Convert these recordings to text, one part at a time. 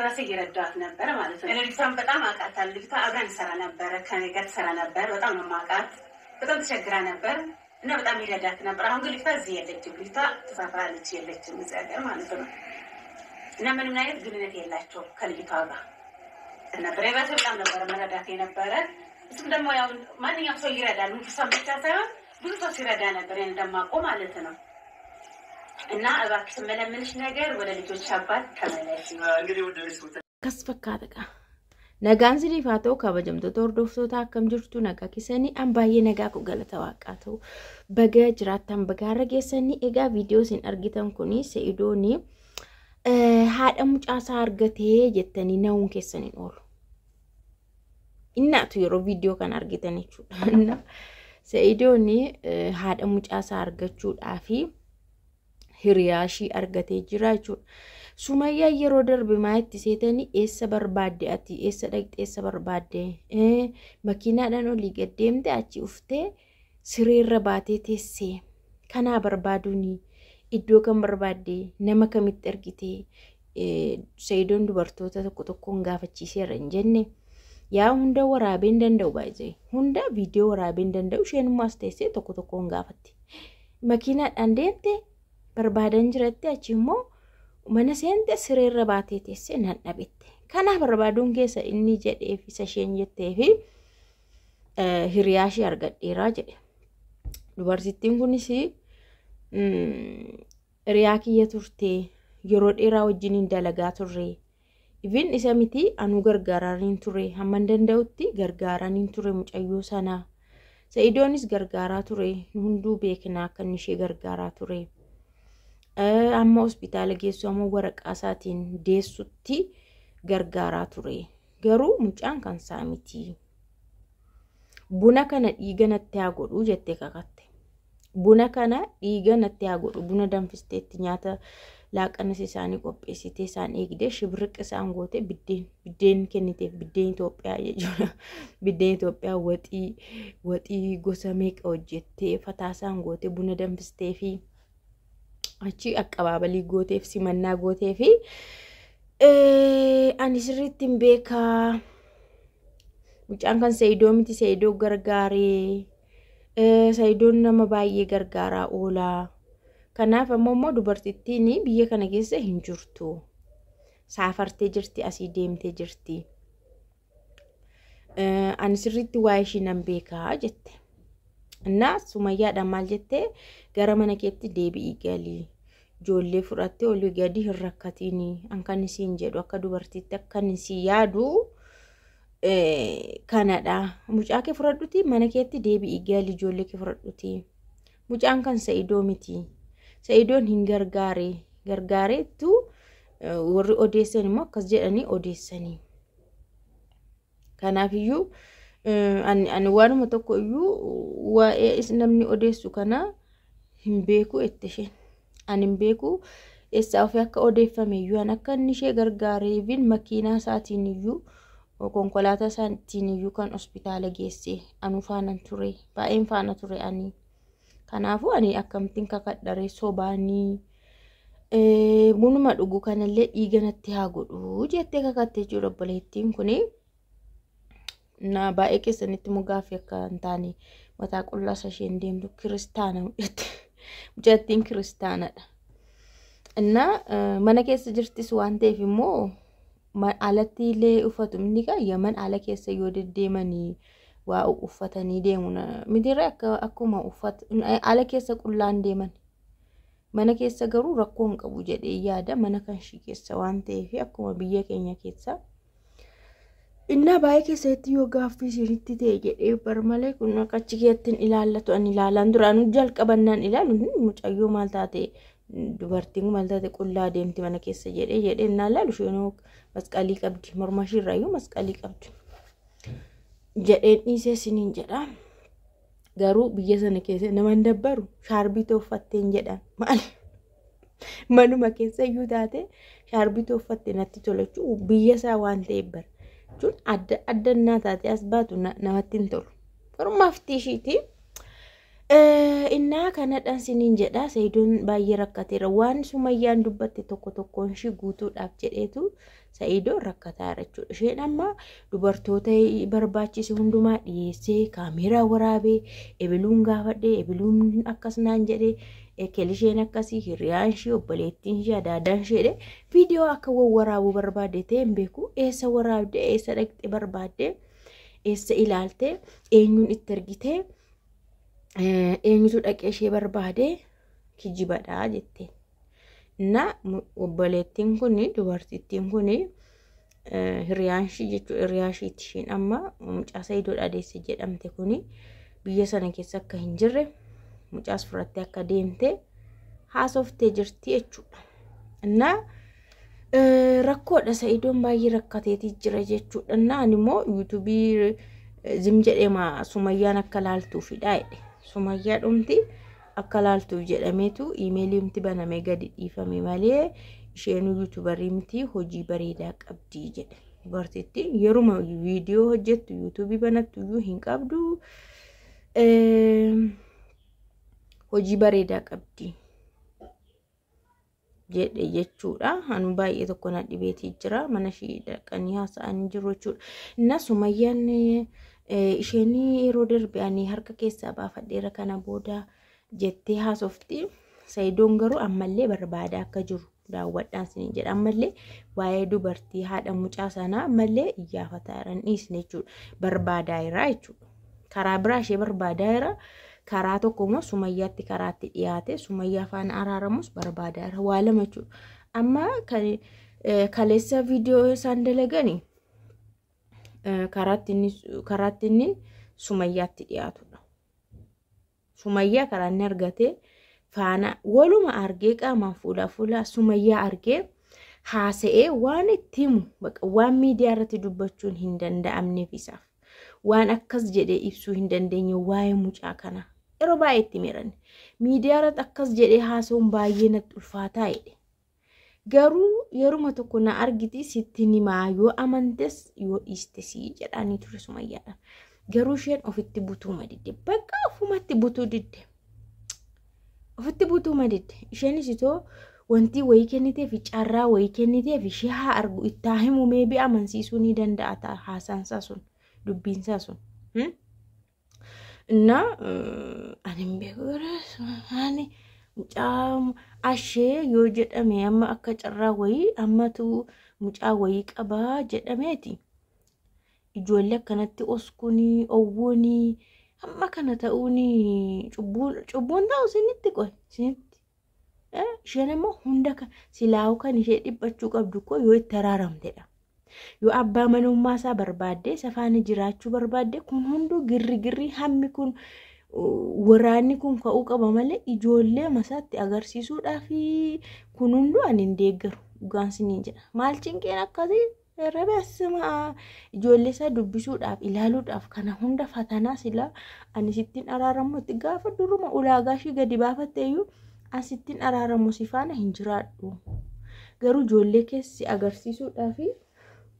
ራሴ እየረዳኋት ነበረ ማለት ነው። እኔ ልጅቷን በጣም አውቃታለሁ። ልጅቷ አብረን እንሰራ ነበረ፣ ከእኔ ጋር ትሰራ ነበር። በጣም ነው የማውቃት። በጣም ተቸግራ ነበር እና በጣም ይረዳት ነበር። አሁን ግን ልጅቷ እዚህ የለችም። ልጅቷ ተሳፍራለች፣ የለችም እዚህ ሀገር ማለት ነው። እና ምንም አይነት ግንኙነት የላቸውም ከልጅቷ ጋር ነበር። የራሴ በጣም ነበረ መረዳት የነበረ። እሱም ደግሞ ያው ማንኛውም ሰው ይረዳል። እሷን ብቻ ሳይሆን ብዙ ሰው ሲረዳ ነበር እኔ እንደማውቀው ማለት ነው። እና እባክሽ የምለምንሽ ነገር ወደ ልጆች አባት ተመለሽ። እንግዲህ ውድ ቤተሰቦች Akkas fakkaata qa. Nagaan isiniif haa ta'u kabajamtoota hordoftoota, akkam jirtu? Nagaa keessanii? An baay'ee nagaa koo, galata waaqaa ta'u. Baga jiraattan, bagaarra geessanii. Egaa viidiyoo isin argitan kuni Se'idoon haadha mucaasaa argatee jettanii na'uun keessan hin oolu. Innaatu yeroo viidiyoo kana argitan jechuudha. Se'idoon haadha mucaasaa argachuudhaafi hiriyaa ishii argatee jira jechuudha. Sumayyaan yeroo darbe maa itti seetanii? Eessa barbaadde ati? Eessa dhaqxe? Eessa barbaadde? Makiinaadhaan olii gad deemte, achi uftee sireerra baatee teessee kanaa barbaaduuni iddoo kan barbaadde, nama kamitti argite? Sa'idoon dubartoota tokko tokkoon gaafachiiseera hin jenne. Yaa hunda waraabee hin danda'u, baay'ee hunda viidiyoo waraabee hin danda'u. Isheen immoo as teessee tokko tokkoon gaafatti. Makiinaadhaan deemte barbaadan jiratti, achi immoo mana seente, sireerra baatee teessee nan dhabette. Kanaa barbaaduun keessa inni jedheef isa isheen jettee fi hiriyaa ishee argadheeraa jedhe. Dubartittiin kunis hiriyaa kiyya turte, yeroo dheeraa wajjiniin dalagaa turre. Ifin isa miti, anuu gargaaraniin ture, hamman danda'utti gargaaraniin ture mucayyoo sana. Sa'idoonis gargaaraa ture, hunduu beeknaa akka inni ishee gargaaraa ture. Amma hospitaala geessu, amma waraqaa isaatiin deessutti gargaaraa ture. Garuu mucaan kan isaa miti. Buna kana dhiiga natti haa godhu jettee kakatte. Buna kana dhiiga natti haa godhu. Buna danfisteetti nyaata laaqanas isaanii qopheessitee isaan eegdee shibiriq isaan goote, biddeen kenniteef, biddeen Itoophiyaa jechuudha. Biddeen Itoophiyaa, waxii gosa meeqa hojjettee fataa isaan goote, buna danfistee fi achi aqabaabalii gooteef, simannaa gootee fi ani sirriitti hin beekaa. Mucaan kan Sa'idoo miti, Sa'idoo gargaaree. Sa'idoon nama baay'ee gargaaraa oolaa. Kanaaf ammoo dubartittiin biyya kana keessa hin jirtu. Saafartee jirti, asii deemtee jirti. Ani sirriitti waa'ee ishii nan beekaa jette. Innaa Sumayyaadhaan maal jettee? Gara mana keetti deebi'ii galii. Ijoollee fudhattee olii gadi hin rakkatiini. An kan isiin jedhu, akka dubartiitti akkan isii yaadu kanadha. Mucaa kee fudhadhuti mana keetti deebi'ii galii, ijoollee kee fudhadhuti. Mucaan kan Sa'idoo miti. Sa'idoon hin gargaare. Gargaareettu warri odeessan immoo akkas jedhanii odeessanii. Kanaafiyyuu ani waanuma tokko iyyuu waa'ee namni odeessu kana hin beeku jette isheen. Ani hin beeku eessaa ofii akka odeeffame iyyuu, an akka inni ishee gargaareefin makiinaa isaatiin iyyuu, konkolaataa isaatiin iyyuu kan hospitaala geesse anu faana ture, baay'een faana ture ani. Kanaafuu ani akkamittiin kakadharee sobaanii bunuma dhugu kanallee dhiiga natti haa godhu jettee kakattee jechuudha obboleettiin kuni. Na baay'ee keessanitti immoo gaaffii akka hin taane, mataa qullaa isheen deemtu kiristaana jette. Mucattiin kiristaanadha. Innaa mana keessa jirtis waan ta'eef immoo alatti illee uffatu inni kaa Yaman ala keessa yoo deddeemanii waa uffatanii deemu mitiree akka akkuma uffata ala keessa qullaan deeman. Mana keessa garuu rakkoo hin qabu jedhee yaada, mana kan ishii keessa waan ta'eef akkuma biyya keenya keessa. Innaa baay'ee keessatti yoo gaaffii isinitti ta'e jedhee bar malee, kun akka achi keessatti hin ilaallatu. Ani ilaalaan duraanuu jalqabannaan ilaalu, mucayyoo maal taate, dubartiin maal taate qullaa deemti mana keessa jedhee innaa ilaalu, isheenoo masqalii qabdi, morma ishiirraayyuu masqalii qabdi jedheen dhiisee isiniin jedha. Garuu biyya sana keessa nama hin dabbaru, shaarbii uffatteen jedhan, maali manuma keessa iyyuu taate shaarbii uffatte natti tola jechuun biyya isaa waan ta'eef bara. Jechuun adda addannaa taate as baatu namatti hin tolu. Garuu maftii ishiiti. Innaa kanadhaan siniin jedha, Sa'idoon baay'ee rakkateera. Waan Sumayyaan dubbatte tokko tokkoon ishii guutuudhaaf jedheetu Sa'idoon rakkataara jechuudha. Isheen amma dubartoota barbaachise hundumaa dhiyeessee, kaameeraa waraabee, ebiluun gaafadhee, ebiluun akkas naan jedhee, ekelisheen akkasii, hiriyaan ishee, obboleettiin ishee, adaadaan ishee viidiyoo akka waraabuu barbaadde ta'e hin beeku. Eessa waraabde, eessa dhaqxe barbaadde, eessa ilaalte, eenyuun itti ergite, eenyutu dhaqee ishee barbaade, kijibadha jette. Na obboleettiin kun, dubartittiin kun, hiriyaan ishee jechuudha, hiriyaa isheeti. Isheen amma mucaa Sa'idoodha deesse jedhamte kun biyya sana keessa akka hin jirre, mucaas fudhattee akka deemte haasoftee jirti jechuudha. Innaa rakkoodha, Sa'idoon baay'ee rakkateetii jira jechuudha. Innaa ani immoo yuutuubii zim jedheema Sumayyaan akka laaltuufidha jedhe. Sumayyaa dhumti akka laaltuuf jedhameetu iimeeliimti banamee gadi dhiifame malee isheen yuutuubarii miti, hojii bareedaa qabdi jedhe. Dubartittiin yeruma viidiyoo hojjettu yuutuubii banattu iyyuu hin qabdu. Hojii bareedaa qabdi jedhe jechuudha. Anu baay'ee tokko na dhibeetii jira. Mana ishii dhaqanii haasa'anii jiru jechuudha. Inna Sumayyaan isheen yeroo darbe ani harka keessaa baafadheera kana booda jettee haasofti. Sa'idoon garuu ammallee barbaada akka jiru daawwadhaan siniin jedha. Ammallee waa'ee dubartii haadha mucaa sanaa ammallee iyyaafataa jiran dhiisne jechuudha. Barbaadaa jira jechuudha. Karaa biraa ishee barbaadaa jira. Karaa tokko immoo Sumayyaatti karaatti dhiyaate Sumayyaa faana araaramus barbaadaa jira. Waa lama jechuudha. Amma kaleessa viidiyoo isaan dalagani karaatti inni Sumayyaatti dhiyaatudha. Sumayyaa karaa inni argate faana waluma argee, qaamaan fuula fuula Sumayyaa argee haasa'ee waan itti himu, waan miidiyaa irratti dubbachuun hin danda'amneef isaaf, waan akkas jedhee ibsuu hin dandeenye waa'ee mucaa kanaa yeroo baay'ee itti miranne miidiyaa irratti akkas jedhee haasa'uun baay'ee natti ulfaataa jedhe. Garuu yeruma tokko na argiti sitti himaa, yoo amantes yoo dhiistes jedhaanii ture Sumayyaadhaan. Garuu isheen ofitti butuuma didde. Bakka ofumatti butuu didde. Ofitti butuuma didde. Isheenis itoo wanti wayii kenniteef, carraa wayii kenniteef, ishee haa argu, itti haa himu, meebii amansiisuu ni danda'a ta'a haasaansaa sun, dubbiinsaa sun. Innaa ani hin beeku, ani mucaa ashee yoo jedhame amma akka carraa wayii ammatu mucaa wayii qabaa jedhameeti. Ijoollee akkanatti oskuunii owwuunii amma kana ta'uunii cubbuun ta'u isinitti qoy isinitti. Isheen immoo hunda silaa'uu kan ishee dhiphachuu qabdu koo yoo itti araaramtedha. Yoo abbaa manummaa isaa barbaadde, isa faana jiraachuu barbaadde, kun hunduu girri girri hammi kun waraanni kun ka'uu qaba malee ijoollee masaatti agarsiisuudhaaf kun hunduu ani hin deeggaru, dhugaan siniin jedha. Maal cinqeen akkasii rebeessima ijoollee isaa dubbisuudhaaf, ilaaluudhaaf kana hunda fatanaa? Silaa ani sittiin araaramu itti gaafa duruma ulaagaa ishii gadi baafatte iyyuu, ani sittiin araaramu, si faana hin jiraadhu. Garuu ijoollee keessi agarsiisuudhaaf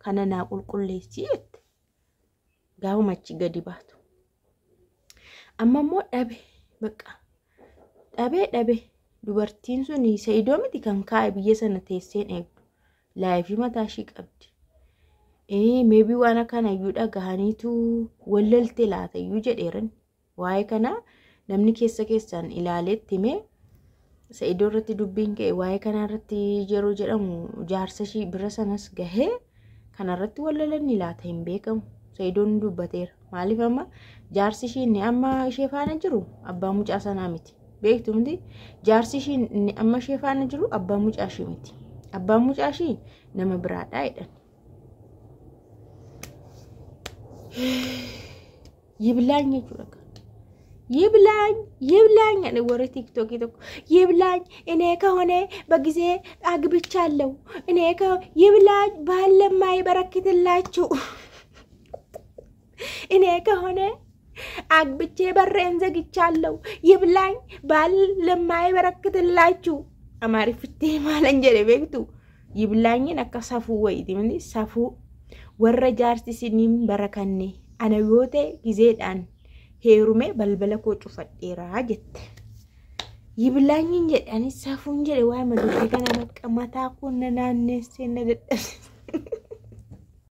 kana naa qulqulleessi jette. Gaafuma achi gadi baatu. Amma immoo dhabe, bakka dhabee dhabe. Dubartiin sun Sa'idoo miti kan kaa'e, biyya sana teesseen eegdu. Laayifii mataa ishii qabdi. Meebii waan akkana iyyuu dhagahaniitu wallalte laata iyyuu jedheeran. Waa'ee kanaa namni keessa keessaan ilaaleetti himee, Sa'idoo irratti dubbiin ka'e waa'ee kanaa irratti yeroo jedhamu jaarsa ishii bira sanas gahee kanarratti wallalanni laata hin beekamu. Sa'idoon dubbateera. Maaliif amma jaarsi ishii inni amma ishee faana jiru abbaa mucaa sanaa miti. Beektu miti, jaarsi ishii inni amma ishee faana jiru abbaa mucaa ishii miti. Abbaan mucaa ishii nama biraadhaa jedhan. Yiblaany jechuudha. ይብላኝ ይብላኝ አለ ወሬ ቲክቶክ tokko ይብላኝ፣ እኔ ከሆነ በጊዜ አግብቻለሁ፣ እኔ ይብላኝ፣ ባል ለማይበረክትላችሁ፣ እኔ ከሆነ አግብቼ በሬን ዘግቻለሁ፣ ይብላኝ ባል ለማይበረክትላችሁ። Amaariffatti maalan jedhe beektu? Yiblaanyiin akka safuu wayiiti miti, safuu warra jaarsi isiniin barakanne, ana yoo ta'e gizeedhaan Heerumee balbala koo cufadheeraa jette. Yibilaanyiin jedhe anis safuun jedhe waa'ee dubbii kana bakka mataa koo na naanneessee na dadhabsiise.